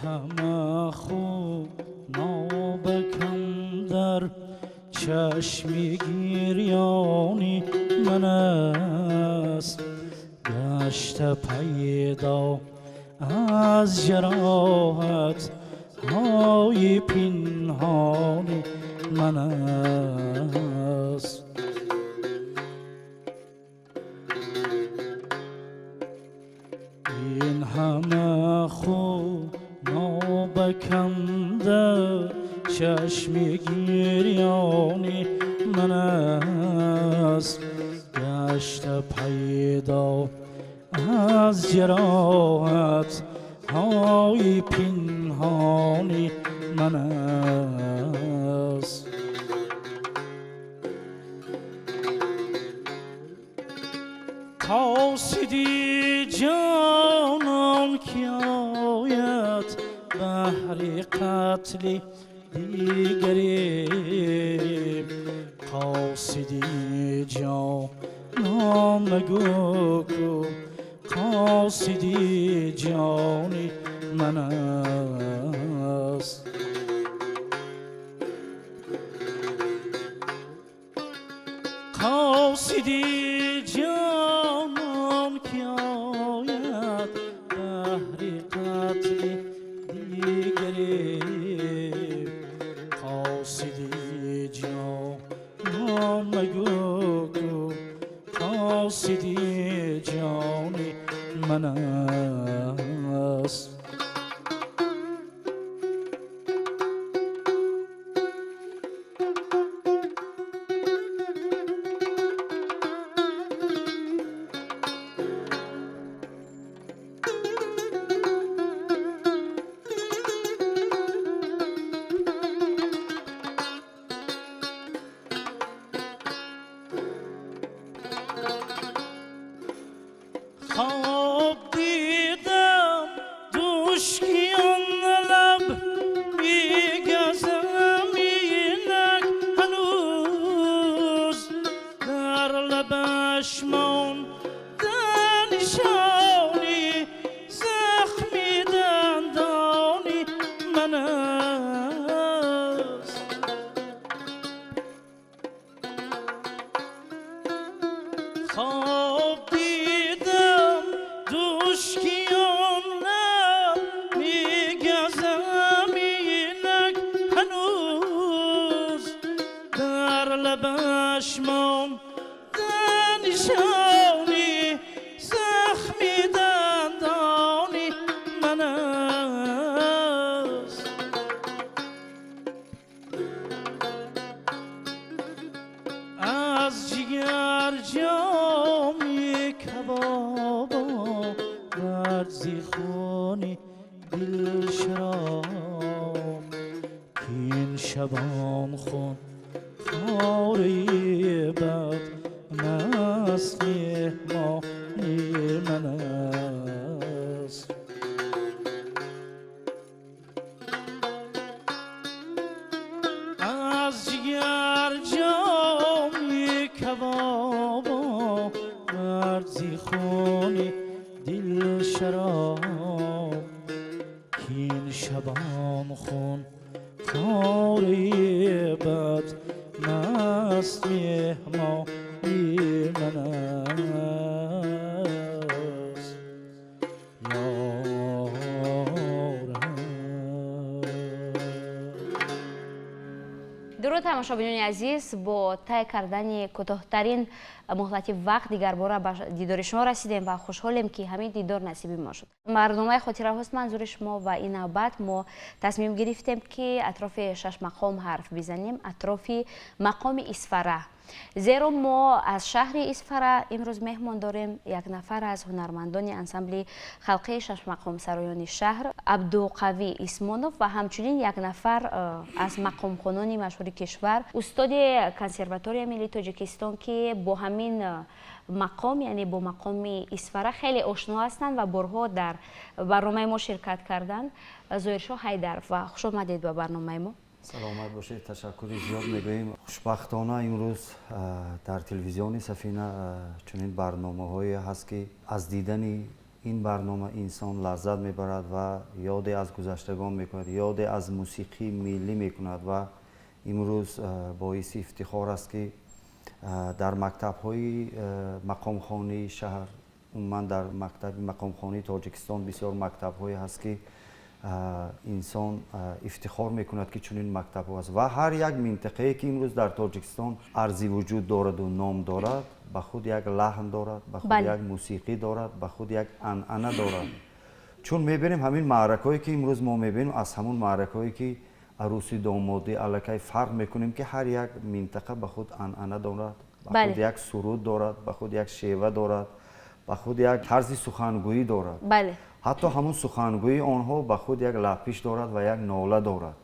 Ҳама хунобакам дар чашми гирёни ман аст, гашта пайдо аз ҷароҳат ҳои пинҳони ман аст. Ин ҳама хунобакам дар чашми гирёни ман аст, гашта пайдо аз ҷароҳат ҳои пинҳони ман аст. Қосиди ҷонон ки ояд баҳри қатли дигаре, қосиди ҷонон магӯ ку қосиди ҷони ман аст. Қосиди ҷонон ки ояд баҳри қатли дигаре, қосиди ҷонон магӯ ку қосиди ҷони ман аст. Хоб дидам душкиён лаб мегазам инак ҳанӯз, дар лабаш монда нишони захми дандони ман аст. Хоб дидам душкиён лаб мегазам инак ҳанӯз, дар лабаш монда нишони захми дандони ман аст. Аз ҷигар ҷоми кабоб овард зи хуни дил шароб, ки ин шабон хун хораи бад маст меҳмони ман аст. Аз ҷигар ҷоми кабоб овард зи хуни дил шароб, ки ин шабон хун хораи бад маст меҳмони ман аст. Ёрам. Дуруд, тамошобинони азиз, бо тай кардани кӯтоҳтарин муҳлати вақт дигарбора ба дидори шумо расидем ва хушҳолем, ки ҳамин дидор насиби мо шуд. Барномаи хотираҳост манзури шумо ва ин навбат мо тасмим гирифтем, ки атрофи шашмақом ҳарф бизанем, атрофи мақоми Исфара, зеро мо аз шаҳри Исфара имрӯз меҳмон дорем як нафар аз ҳунармандони ансамбли халқии шашмақомсароёни шаҳр Абдуқавӣ Исмонов ва ҳамчунин як нафар аз мақомхонони машҳури кишвар, устоди Консерваторияи миллии Тоҷикистон, ки бо ҳамин мақом, яъне бо мақоми Исфара хеле ошно ҳастанд ва борҳо дар барномаи мо ширкат карданд, Зоҳиршоҳ Ҳайдаров. Ва хуш омадед ба барномаи мо. Саломат бошед, ташаккури зиёд мегӯем. Хушбахтона, имрӯз дар телевизиони Сафина чунин барномаҳое ҳаст, ки аз дидани Ин барнома инсон лаззат мебарад ва ёде аз гузаштагон мекунад, ёде аз мусиқии миллӣ мекунад. Ва имрӯз боиси ифтихор аст, ки дар мактабҳои мақомхонии шаҳр, умуман дар мактаби мақомхонии Тоҷикистон бисёр мактабҳое ҳаст, ки инсон ифтихор мекунад, ки чунин мактабҳо аст. Ва ҳар як минтақае, ки имрӯз дар Тоҷикистон арзи вуҷуд дораду ном дорад, ба худ як лаҳн дорад, ба худ як мусиқӣ дорад, ба худ як анъана дорад. Чун мебинем, ҳамин маъракаҳое, ки имрӯз мо мебинем, аз ҳамун маъракаҳое, ки арӯси домодӣ, аллакай фарқ мекунем, ки ҳар як минтақа ба худ анъана дорад, ба худ як суруд дорад, ба худ як шева дорад, ба худ як тарзи сухангӯӣ дорад. Ҳатто ҳамун сухангӯии онҳо ба худ як лаппиш дорад ва як нола дорад,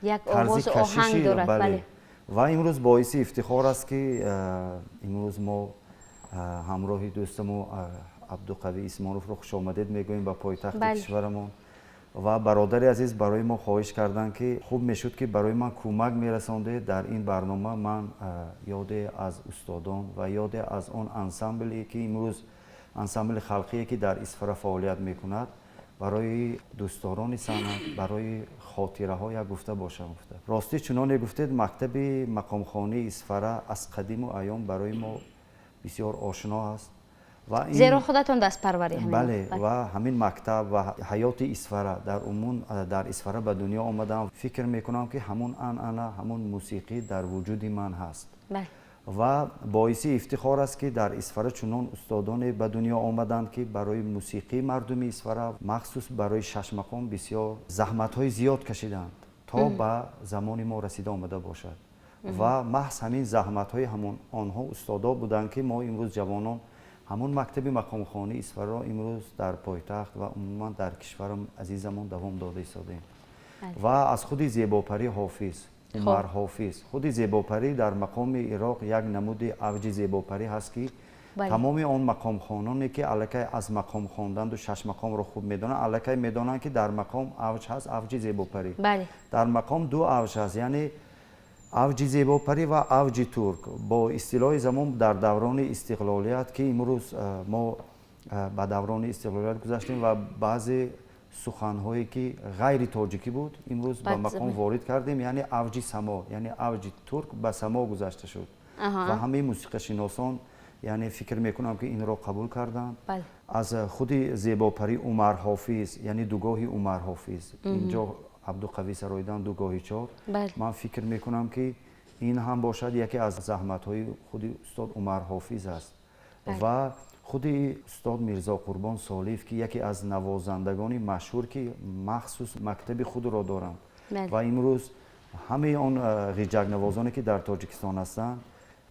як овозу оҳанг дорад. Бале. Ва имрӯз боиси ифтихор аст, ки имрӯз мо ҳамроҳи дӯстамо Абдуқавӣ Исмоновро хушомадед мегӯем ба пойтахти кишварамон. Ва бародари азиз барои мо хоҳиш карданд, ки хуб мешуд, ки барои ман кӯмак мерасондед дар ин барнома, ман ёде аз устодон ва ёде аз он ансамбле, ки имрӯз ансамбли халқие, ки дар Исфара фаъолият мекунад, барои дӯстдорони санъат, барои хотираҳо як гуфта бошам гуфта. Ростӣ, чуноне гуфтед, мактаби мақомхонии Исфара аз қадиму айём барои мо бисёр ошно аст. Ва зеро худатон дастпарвари. Бале, ва ҳамин мактаб ва ҳаёти Исфара дар умум, дар Исфара ба дунё омадам. Фикр мекунам, ки ҳамун анъана, ҳамун мусиқӣ дар вуҷуди ман ҳаст. Ва боиси ифтихор аст, ки дар Исфара чунон устодоне ба дунё омаданд, ки барои мусиқии мардуми Исфара, махсус барои шашмақом, бисёр заҳматҳои зиёд кашиданд, то ба замони мо расида омада бошад. Ва маҳз ҳамин заҳматҳои ҳамон онҳо, устодо буданд, ки мо имрӯз ҷавонон ҳамон мактаби мақомхонии Исфараро имрӯз дар пойтахт ва умуман дар кишвари азизамон давом дода истодаем. Ва аз худи зебопарӣ Ҳофиз, Умар Ҳофиз, худи зебопарӣ дар мақоми Ироқ як намуди авҷи зебопарӣ ҳаст, ки тамоми он мақомхононе, ки аллакай аз мақом хонданду шашмақомро хуб медонанд, аллакай медонанд, ки дар мақом авҷ ҳаст, авҷи зебопарӣ. Дар мақом ду авҷ ҳаст, яъне авҷи зебопарӣ ва авҷи турк. Бо истилоҳи замон, дар даврони истиқлолият, ки имрӯз мо ба даврони истиқлолият гузаштем ва баъзе суханҳое, ки ғайри тоҷикӣ буд, имрӯз ба мақом ворид кардем, яъне авҷи само, яъне авҷи турк ба само гузашта шуд. Ва ҳамаи мусиқашиносон, яъне фикр мекунам, ки инро қабул карданд. Аз худи зебопарӣ Умар Ҳофиз, яъне дугоҳи Умар Ҳофиз, инҷо Абдуқавӣ сароидан дугоҳи чор. Ман фикр мекунам, ки ин ҳам бошад яке аз заҳматҳои худи устод Умар Ҳофиз аст. Ва худи устод Мирзо Қурбон Солиев, ки яке аз навозандагони машҳур, ки махсус мактаби худро доранд ва имрӯз ҳамаи он ғиҷакнавозоне, ки дар Тоҷикистон ҳастанд,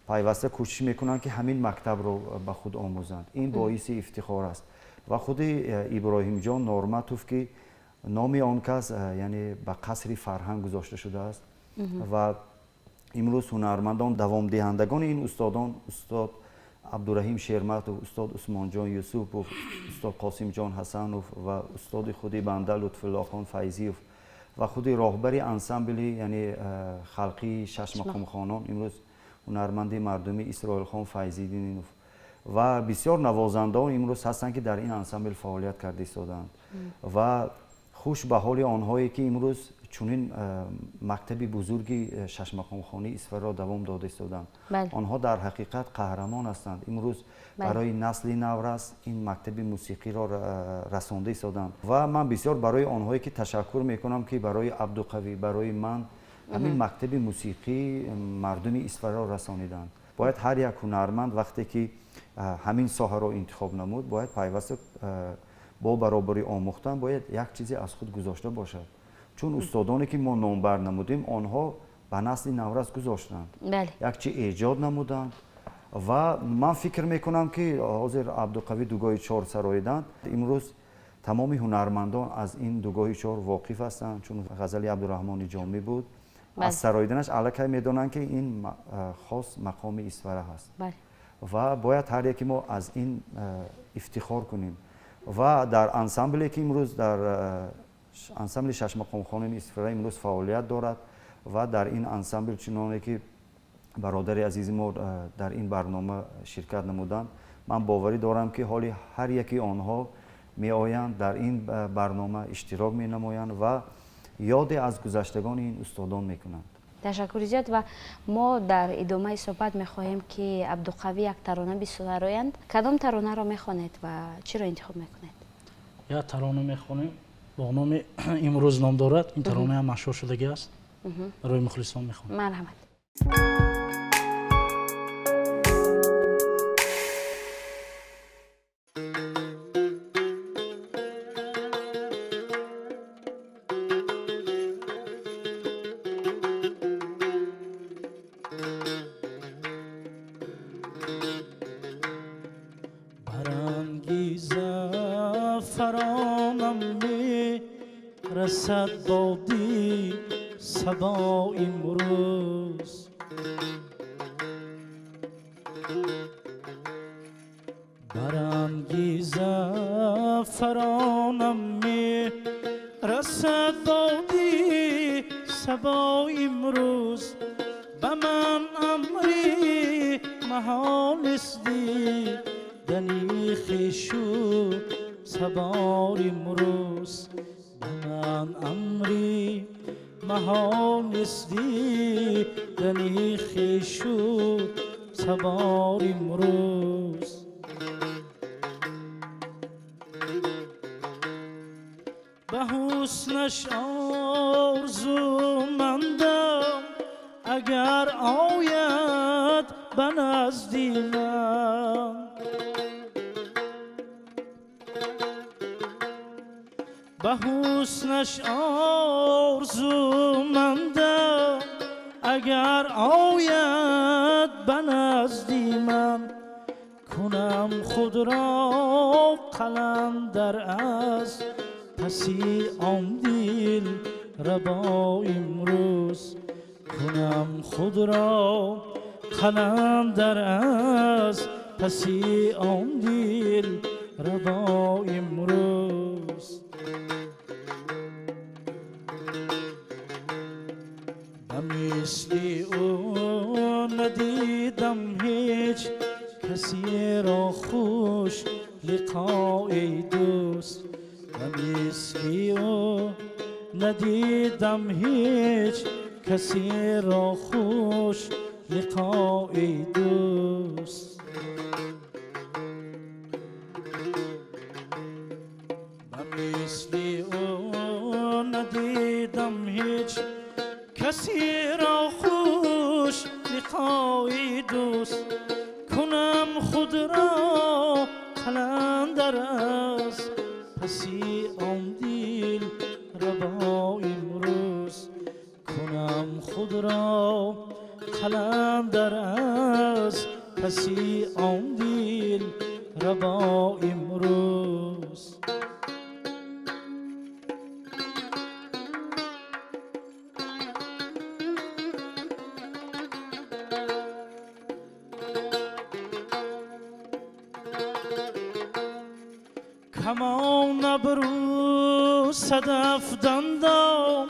пайваста кӯшиш мекунанд, ки ҳамин мактабро ба худ омӯзанд. Ин боиси ифтихор аст. Ва худи Иброҳимҷон Норматов, ки номи он кас, яъне, ба қасри фарҳанг гузошта шудааст. Ва имрӯз ҳунармандон, давомдиҳандагони ин устодон, устод Абдураҳим Шерматов, устод Усмонҷон Юсупов, устод Қосимҷон Ҳасанов ва устоди худи банда Лутфуллохон Файзиев ва худи роҳбари ансамбли, яъне, халқии шашмақомхонон, имрӯз ҳунарманди мардумӣ Исроилхон Файзиддинов ва бисёр навозандаон имрӯз ҳастанд, ки дар ин ансамбл фаъолият карда истодаанд. Ва хуш ба ҳоли онҳое, ки имрӯз чунин мактаби бузурги шашмақомхонии Исфараро давом дода истодаанд. Онҳо дар ҳақиқат қаҳрамон ҳастанд. Имрӯз барои насли наврас ин мактаби мусиқиро расонда истодаанд. Ва ман бисёр барои онҳое, ки ташаккур мекунам, ки барои Абдуқавӣ, барои ман ҳамин мактаби мусиқии мардуми Исфараро расониданд. Бояд ҳар як ҳунарманд, вақте ки ҳамин соҳаро интихоб намуд, бояд пайваста бо баробари омӯхтан бояд як чизе аз худ гузошта бошад. Чун устодоне, ки мо номбар намудем, онҳо ба насли наврас гузоштанд, як чи эҷод намуданд. Ва ман фикр мекунам, ки ҳозир Абдуқавӣ дугоҳи чор сароиданд. Имрӯз тамоми ҳунармандон аз ин дугоҳи чор воқиф ҳастанд, чун ғазали Абдураҳмони Ҷомӣ буд. Аз сароиданаш аллакай медонанд, ки ин хос мақоми Исфара ҳаст. Ва бояд ҳар яке мо аз ин ифтихор кунем. Ва дар ансамбле, ки имрӯз дар ансамбли шашмақомхонии Исфара имрӯз фаъолият дорад ва дар ин ансамбл, чуноне ки бародари азизи мо дар ин барнома ширкат намуданд, ман боварӣ дорам, ки ҳоли ҳар яки онҳо меоянд, дар ин барнома иштирок менамоянд ва ёде аз гузаштагони ин устодон мекунанд. Ташаккури зиёд ва мо дар идомаи суҳбат мехоҳем, ки Абдуқавӣ як тарона бисароянд. Кадом таронаро мехонед ва чиро интихоб мекунед? Як тарона мехонем бо номи «Имрӯз» ном дорад. Ин тарона ҳам машҳур шудагӣ аст, барои мухлисон мехонем. Марҳамат. رسد بادی صبا امروز، برانگی زعفرانم می رسد بادی صبا امروز، به من امری محال است دیدنی خویش و صبا امروز، به من امری محال نیست دیدنی خویش و تبار امروز. به حسنش آرزومندم اگر آید به نزدی من، به حسنش آرزومندم اگر آید به نزدی من، کنم خود را قلندر از پسی آن دل ربا امروز، کنم خود را قلندر از پسی آن دل ربا امروز. به مثل او ندیدم هیچ کسی را خوش لقای دوست، به مثل او ندیدم هیچ کسی را خوش لقای دوست. به مثل او ندیدم هیچ کسی را خوش لقای دوست، کنم خود را قلندر از پسی آن دل ربا امروز، کنم خود را قلندر از پسی آن دل ربا امروز. کمان ابرو صدف دندان،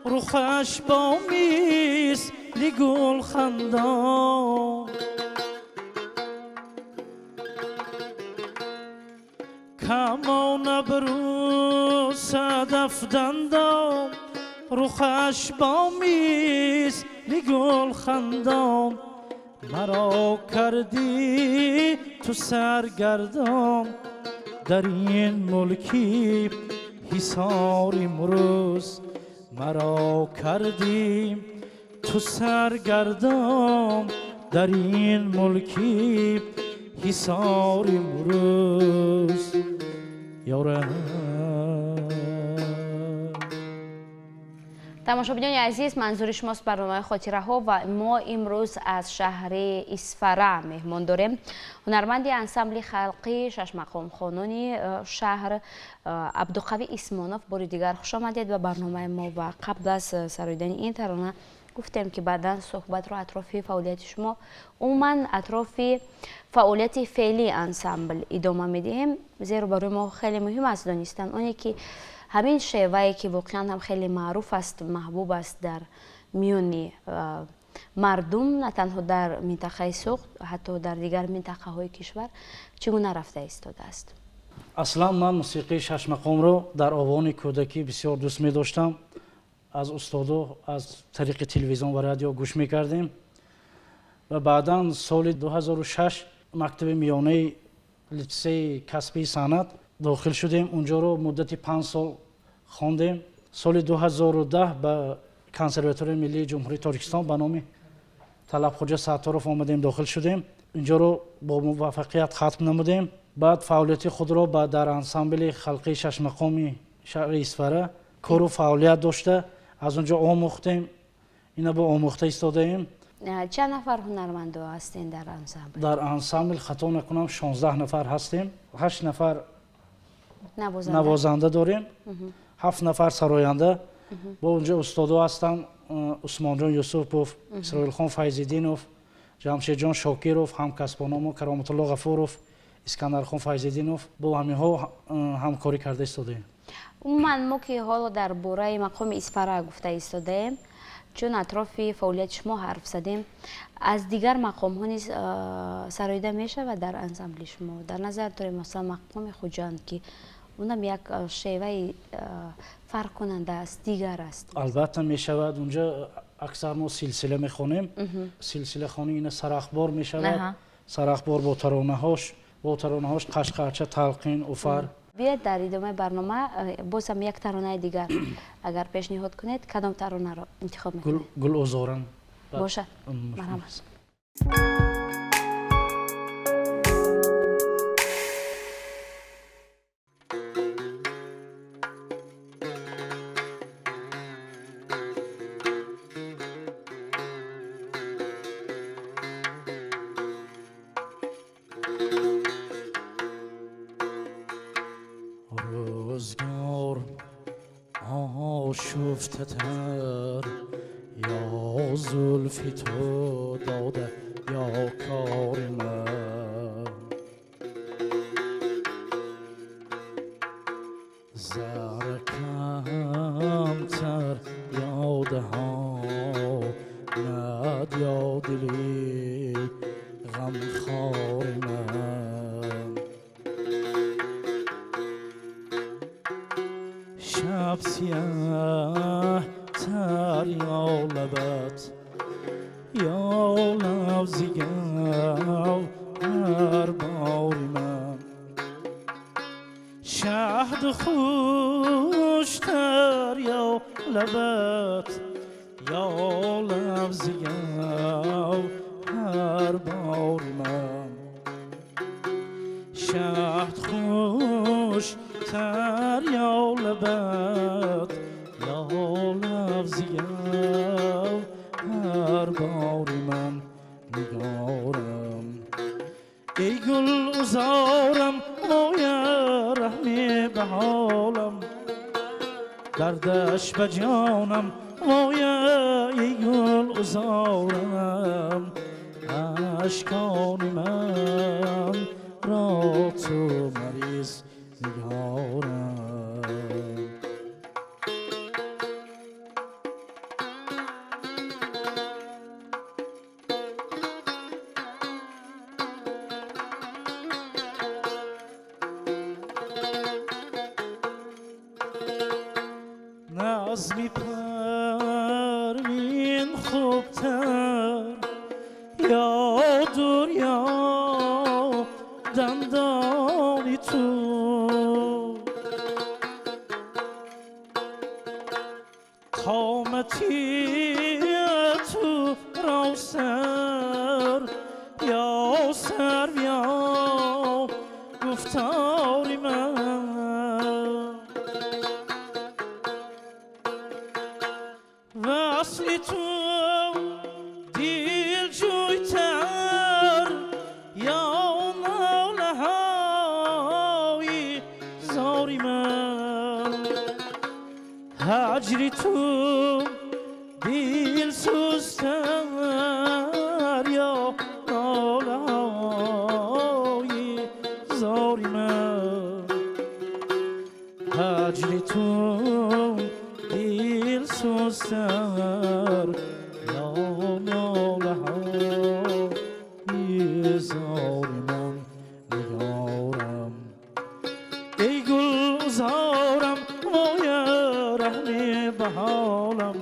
رخش با مثل گل خندان، کمان ابرو صدف دندان، رخش با مثل گل خندان، مرا کردی تو سرگردان در این ملکی حصار امروز، مرا کردی تو سرگردان در این ملکی حصار امروز. یارم. Тамошобинони азиз, манзури шумост барномаи хотираҳо ва мо имрӯз аз шаҳри Исфара меҳмон дорем. Ҳунарманди ансамбли халқӣ шашмақомхонони шаҳр Абдуқавӣ Исмонов. Бори дигар хуш омадед ба барномаи мо ва қабл аз сароидани ин тарона гуфтем, ки баъдан суҳбатро атрофи фаъолияти шумо, умуман атрофи фаъолияти феълии ансамбл идома медиҳем, зеро барои мо хеле муҳим аст донистан оне ки ҳамин шевае ки воқеан ҳам хеле маъруф аст, маҳбуб аст дар миёни мардум, на танҳо дар минтақаи Суғд, ҳатто дар дигар минтақаҳои кишвар, чӣ гуна рафта истодааст? Аслан ман мусиқии шашмақомро дар овони кӯдакӣ бисёр дӯст медоштам. Аз устодо аз тариқи телевизион ва радио гӯш мекардем ва баъдан соли 2006 мактаби миёнаи литсеи касбии санъат дохил шудем. Унҷоро муддати 5 сол хондем. Соли 2010 ба консерваторияи миллии Ҷумҳурии Тоҷикистон ба номи Талабхоҷа Сатторов омадем, дохил шудем. Инҷоро бо муваффақият хатм намудем. Баъд фаъолияти худро дар ансамбли халқии шашмақоми шаҳри Исфара кору фаъолият дошта, аз он ҷо омӯхтем, ина бо омӯхта истодаем. Чанд нафар ҳунармандо ҳастен дар ансамбл? Дар ансамбл, хато накунам, 16 нафар ҳастем. 8 нафар навозанда дорем, 7 нафар сароянда. Бо онҷо устодо ҳастанд: Усмонҷон Юсупов, Исроилхон Файзиддинов, Ҷамшедҷон Шокиров, ҳамкасбономо Кароматулло Ғафуров, Искандархон Файзиддинов. Бо ҳаминҳо ҳамкорӣ карда истодаем. Умуман, мо ки ҳоло дар бораи мақоми Исфара гуфта истодаем, чун атрофи фаъолияти шумо ҳарф задем, аз дигар мақомҳо низ сароида мешавад дар ансамбли шумо? Дар назар дорем, масалан, мақоми Хуҷанд, ки унам як шеваи фарқкунанда аст, дигар аст. Албатта мешавад. Унҷо аксар мо силсила мехонем. Силсилахонӣ ина сарахбор мешавад, сарахбор бо таронаҳош Қашқарча, Талқин, Уфар. Биёед, дар идомаи барнома бозам як таронаи дигар агар пешниҳод кунед, кадом таронаро интихоб мекунед? Гул озорам. Бошад, марҳамат. Рӯзгор آشفته‌تر یا زلفی تو داده یا کار من، زر کمتر یا دهاند یا دلی غمخوار من، شب سیاه تر یا لبت یا لفظ گوهر باری من، شهد خوشتر یا لبت یا لفظ گوهر باری من، شهد خوشتر یا لبت یا لفظ گوهر باری من نگارم. ای گل عذارم وای رحمی به حالم، دردش به جانم وای ای گل عذارم، اشکان من را تو مریض نگارم. نظمی پروین خوبتر یا دور یا دندانی تو، قامتی تو را سر یا سر یا گفتاری من، وصل تو دل جویتر یا ناله های زاری من، هجر تو دل سوزتر یا ناله های زاری من، هجر تو دل سوزتر یا ناله های زاری من نگارم. به حالم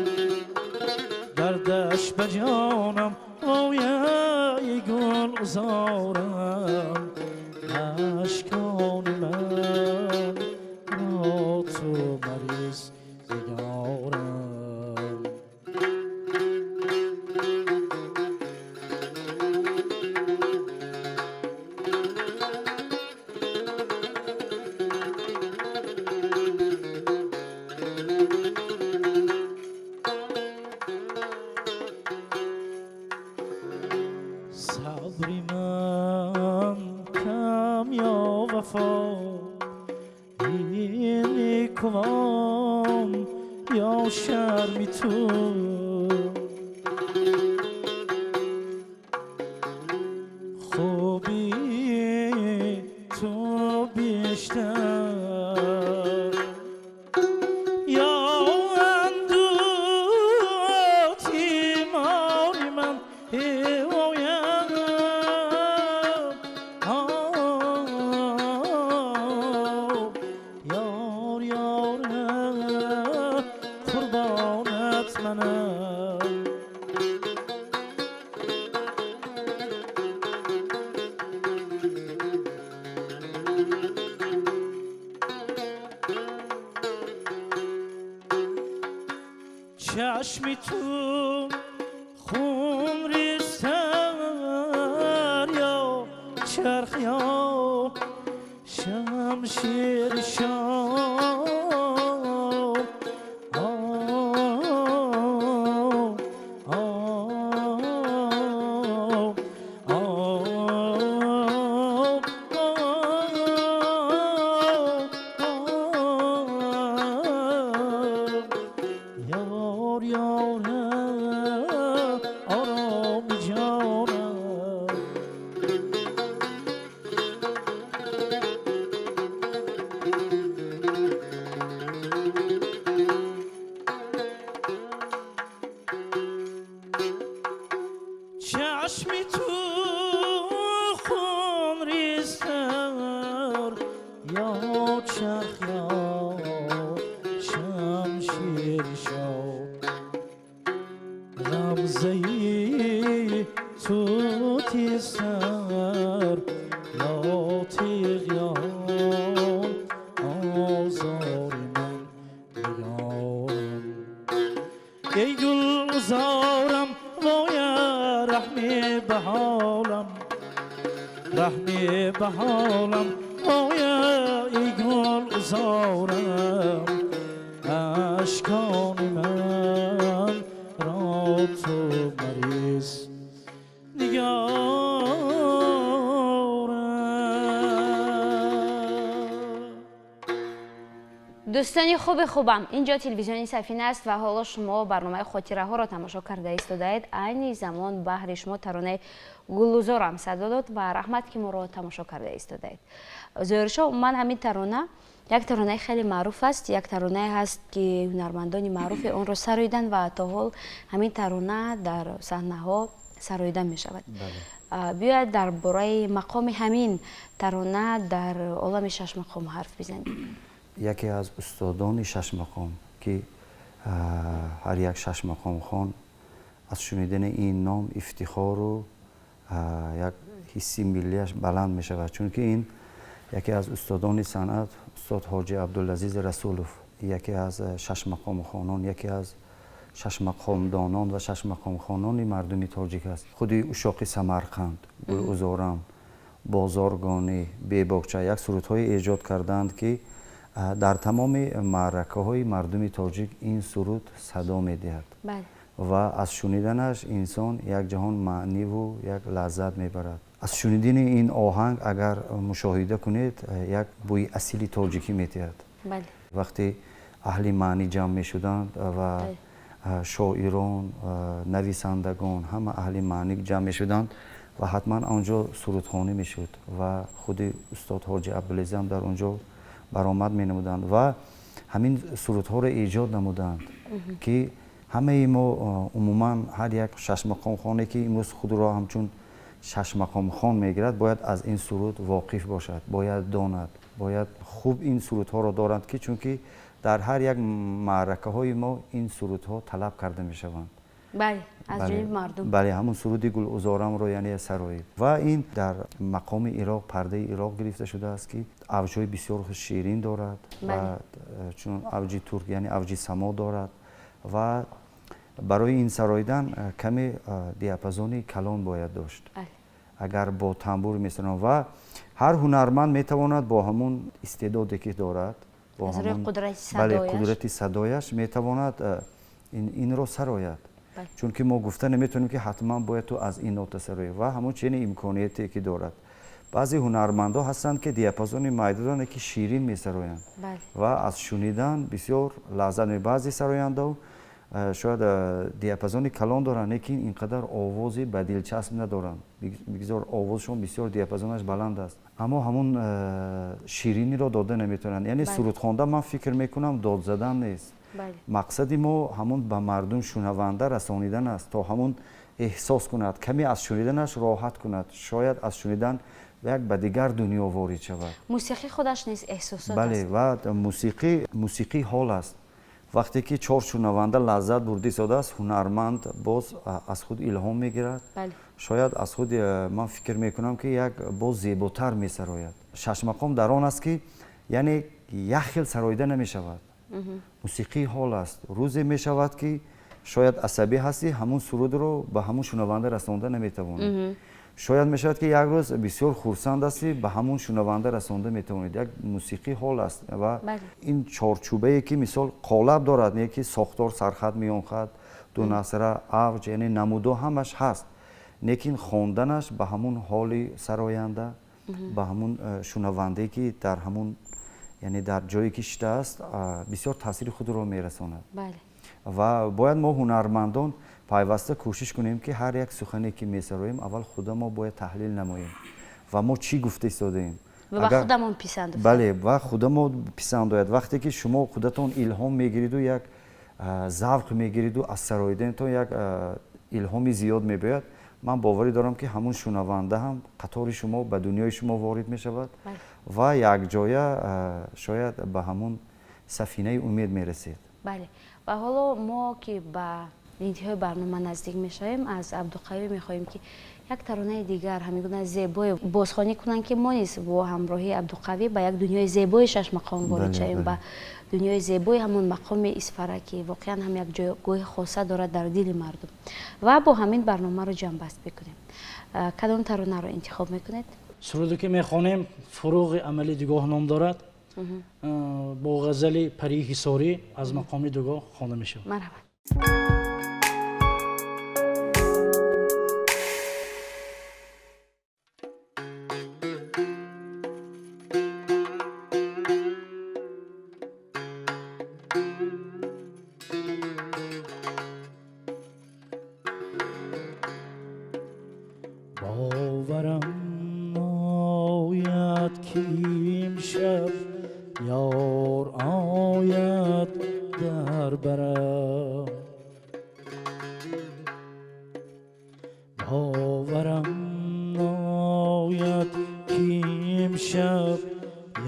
دردش به جانم وای ای گل زارم اشکان من را تو مریض نگارم. صبری من کم یا وفا این کوام یا شرمی تو خوبی تو بیشتر یا اندوه تیماری من چشمی تو خون ریزتر یا چرخ یا شمشیر شام چشمی تو خون ریزتر یا چرخ یا شمشیر شو غمزه تو تیزتر یا تیغ یا آزار من نگارم ای گل زارم وای رحمی به حالم رحمی به حالم وای ای گل زارم اشکان من را تو مریض نگارم. Дӯстони хуби хубам, инҷо телевизиони Сафина аст ва ҳоло шумо барномаи хотираҳоро тамошо карда истодаед. Айни замон баҳри шумо таронаи Гулузорам садо дод ва раҳмат, ки моро тамошо карда истодаед. Зоҳиршо, ман ҳамин тарона як таронаи хеле маъруф аст, як таронае ҳаст, ки ҳунармандони маъруфи онро сароиданд ва то ҳол ҳамин тарона дар саҳнаҳо сароида мешавад. Биёяд дар бораи мақоми ҳамин тарона дар олами шашмақом ҳарф бизанем. Яке аз устодони шашмақом, ки ҳар як шашмақомхон аз шунидани ин ном ифтихору як ҳисси миллиаш баланд мешавад, чунки ин яке аз устодони санъат устод Ҳоҷи Абдулазиз Расулов, яке аз шашмақомхонон, яке аз шашмақомдонон ва шашмақомхонони мардуми тоҷик аст. Худи Ушоқи Самарқанд, Гулузорам, Бозоргонӣ, Бебоғча як сурудҳое эҷод кардаанд, ки дар тамоми маъракаҳои мардуми тоҷик ин суруд садо медиҳад ва аз шуниданаш инсон як ҷаҳон маъниву як лаззат мебарад. Аз шунидани ин оҳанг агар мушоҳида кунед, як бӯи асили тоҷикӣ медиҳад. Вақте аҳли маънӣ ҷамъ мешуданд ва шоирон, нависандагон, ҳама аҳли маънӣ ҷамъ мешуданд ва ҳатман он ҷо сурудхонӣ мешуд ва худи устод Ҳоҷи Абдулазиз дар он ҷо баромад менамуданд ва ҳамин сурудҳоро эҷод намуданд, ки ҳамаи мо умуман ҳар як шашмақомхоне, ки имрӯз худро ҳамчун шашмақомхон мегирад, бояд аз ин суруд воқиф бошад, бояд донад, Бояд хуб ин сурудҳоро доранд, ки чунки дар ҳар як маъракаҳои мо ин сурудҳо талаб карда мешаванд. Бале, аз ҷониби мардум. Бале, ҳамун суруди Гулузорамро яъне сароид. Ва ин дар мақоми Ироқ, пардаи Ироқ гирифта шудааст, ки авҷҳои бисёр ширин дорад ва чун авҷи турк, яъне авҷи само дорад ва барои ин сароидан каме диапазони калон бояд дошт. Агар бо тамбур месароям ва ҳар ҳунарманд метавонад бо ҳамун истеъдоде ки дорад, бо ҳамун қудрати садояш метавонад инро сарояд. Чунки мо гуфта наметавонем, ки ҳатман бояд ту аз ин нота сароӣ ва ҳамун чунин имконияте ки дорад. Баъзе ҳунармандо ҳастанд, ки диапазони майда доранд, ки ширин месароянд ва аз шунидан бисёр лаззат мебаранд. Баъзе сарояндао шояд диапазони калон доранд, лекин ин қадар овози ба дилчасп надоранд. Бигзор овозшон бисёр диапазонаш баланд аст, аммо ҳамун шириниро дода наметавонанд. Яъне сурудхонда, ман фикр мекунам, дод задан нест. Мақсади мо ҳамун ба мардум шунаванда расонидан аст, то ҳамун эҳсос кунад, каме аз шуниданаш роҳат кунад, шояд аз шунидан як ба дигар дунё ворид шавад. Мусиқӣ худаш низ эҳсосот аст. Бале, ва мусиқӣ ҳол аст. Вақте ки чор шунаванда лаззат бурда истодааст, ҳунарманд боз аз худ илҳом мегирад. Шояд аз худ, ман фикр мекунам, ки як боз зеботар месарояд. Шашмақом дар он аст, ки яъне як хел сароида намешавад. Мусиқии ҳол аст. Рӯзе мешавад, ки шояд асабӣ ҳастӣ, ҳамун сурудро ба ҳамун шунаванда расонда наметавонӣ. Шояд мешавад, ки як рӯз бисёр хурсанд ҳастӣ, ба ҳамун шунаванда расонда метавонед. Як мусиқӣ ҳол аст ва ин чорчӯбае, ки мисол қолаб дорад, не ки сохтор, сархат, миёнхат, ду насра, авҷ, яъне намудо ҳамаш ҳаст, лекин хонданаш ба ҳамун ҳоли сароянда, ба ҳамун шунавандае, ки дар ҳамун, яъне дар ҷое ки шидааст, бисёр таъсири худро мерасонад. Ва бояд мо ҳунармандон пайваста кӯшиш кунем, ки ҳар як сухане ки месароем, аввал худа мо бояд таҳлил намоем ва мо чӣ гуфта истодаем. Ва ба худамон писанд. Бале, ва худамо писанд ояд. Вақте ки шумо худатон илҳом мегириду як завқ мегириду аз сароиданатон як илҳоми зиёд мебиёяд, ман боварӣ дорам, ки ҳамун шунаванда ҳам қатори шумо ба дунёи шумо ворид мешавад ва якҷоя шояд ба ҳамун сафинаи умед мерасед. Бале, ва ҳоло мо ки ба интиҳои барнома наздик мешавем, аз Абдуқавӣ мехоҳем, ки як таронаи дигар ҳамин гуна зебое бозхонӣ кунанд, ки мо низ бо ҳамроҳии Абдуқавӣ ба як дунёи зебои шашмақом ворид шавем, ба дунёи зебои ҳамон мақоми Исфара, ки воқеан ҳам як ҷойгоҳи хоса дорад дар дили мардум. Ва бо ҳамин барномаро ҷамъбаст мекунем. Кадом таронаро интихоб мекунед? Суруде ки мехонем, Фуруғи амали дигоҳ ном дорад, бо ғазали Парии Ҳисорӣ аз мақоми дугоҳ хонда мешавад. Марҳабат. Боварам ояд, ки имшаб ёр ояд дар барам, боварам ояд, ки имшаб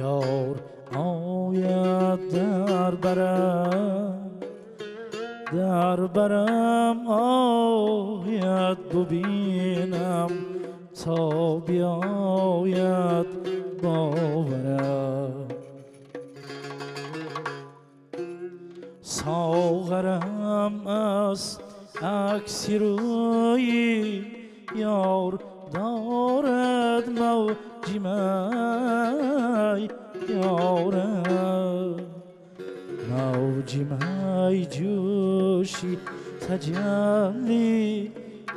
ёр ояд дар барам, дар барам ояд, бубинам то биёяд боварам. Соғарам аз акси рӯи ёр дорад мавҷи май ёрам, мавҷи май ҷӯши таҷаллӣ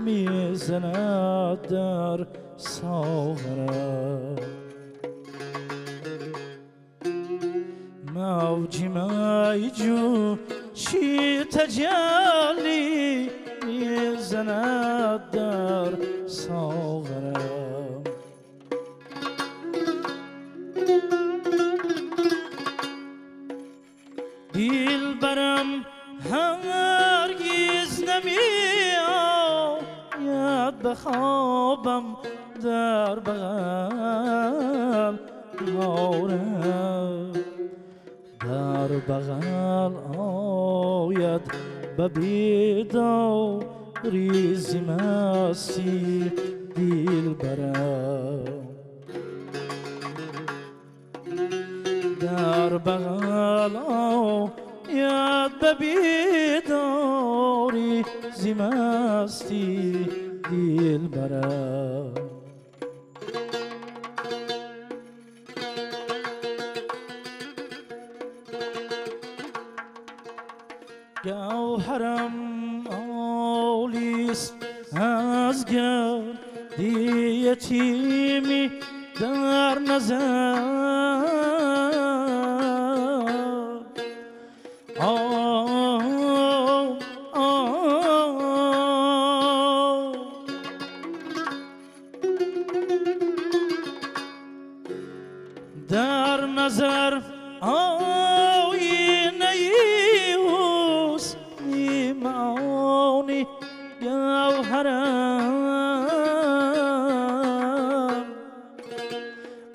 мезанад дар соғарам, мавҷи май ҷӯши таҷаллӣ мезанад дар соғарам. Дилбарам ҳаргиз намеояд ба хобам дар бағал یارم در بغل آید به بیداری ز مستی دلبرم در بغل آید به بیداری ز مستی دلبرم گوهرم عالیست از گردی یتیمی در نظر آه آه در نظر آینه حسنی معانی گوهرم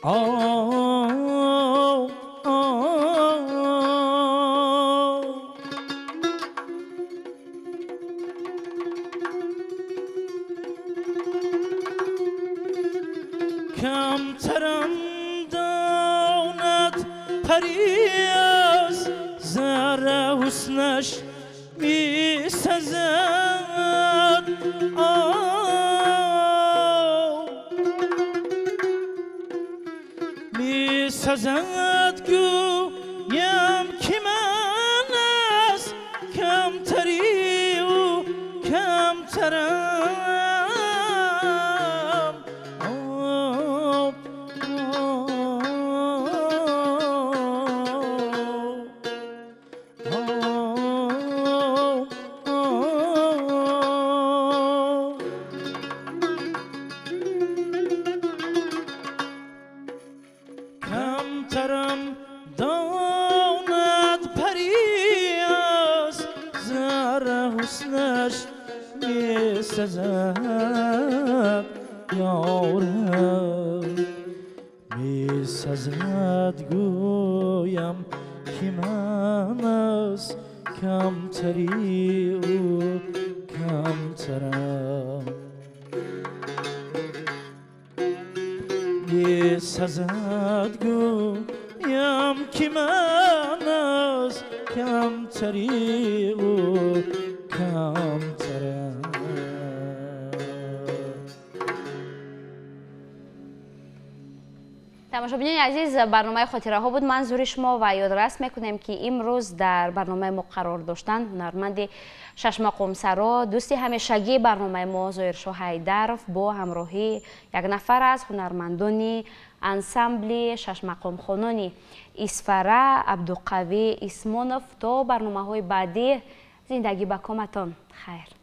آه آه کمترم داند پری از ذره حسنش می سزد می سزد گویم که من از کمتری او کمترم کمترم داند پری از ذره حسنش می سزد یارم می سزد گویم که من از کمتری او کمترم می سزد گویم که من از کمتری او کمترم. тамошобинони азиз, барномаи хотираҳо буд манзури шумо ва ёдрас мекунем, ки имрӯз дар барномаи мо қарор доштанд ҳунарманди шашмақомсаро, дӯсти ҳамешагии барномаи мо Зоҳиршоҳ Ҳайдаров бо ҳамроҳии як нафар аз ҳунармандони ансамбли шашмақомхонони Исфара Абдуқавӣ Исмонов. То барномаҳои баъдӣ зиндагӣ ба коматон. Хайр.